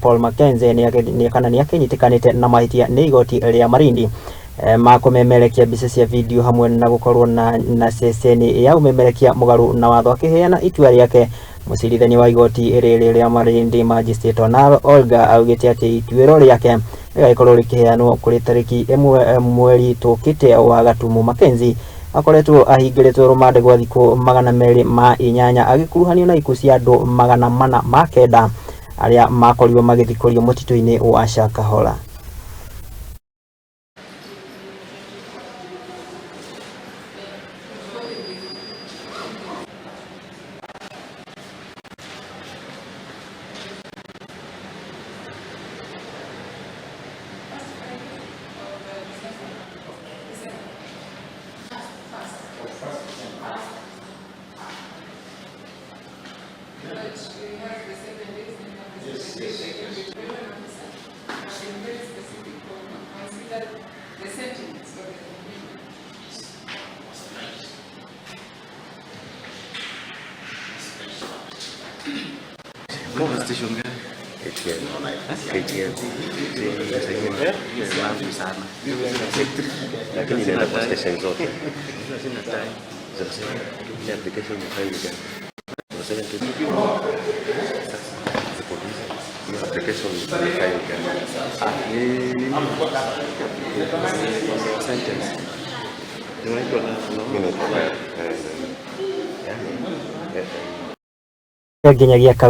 Paul Mackenzie kana nĩakĩnyitĩkanĩte na mahĩtia nĩ igoti rĩa Malindi ma kũmemerekia mbica cia video hamwe na gũkorwo na ceceni ya ũmemerekia mũgarũ na watho. Akĩheana itua rĩake, mũcirithania wa igoti rĩrĩ rĩa Malindi, Magistrate Onaro Olga, augĩte atĩ ituĩro rĩake rĩgagĩkorwo rĩkĩheanwo kũrĩ tarĩki 1 mweri tũkĩte wa Gatumu. Mackenzie akoretwo ahingĩrĩtwo rũmande gwa thikũ 208 agĩkuruhanio na ikuũ cia andũ 409 arĩa makorirwo magĩthikũrio mũtitũ-inĩ wa Shakahola. The sentiments of the complainant. Station gani? KTN. KTN. Sana. Lakini inaenda kwa station zote. Sina time. Ile application ni gani? Unasema tu. Hiyo application ni file gani? Ni nini? Sentence. Unaitwa na Mimi naitwa yani Nginyagia.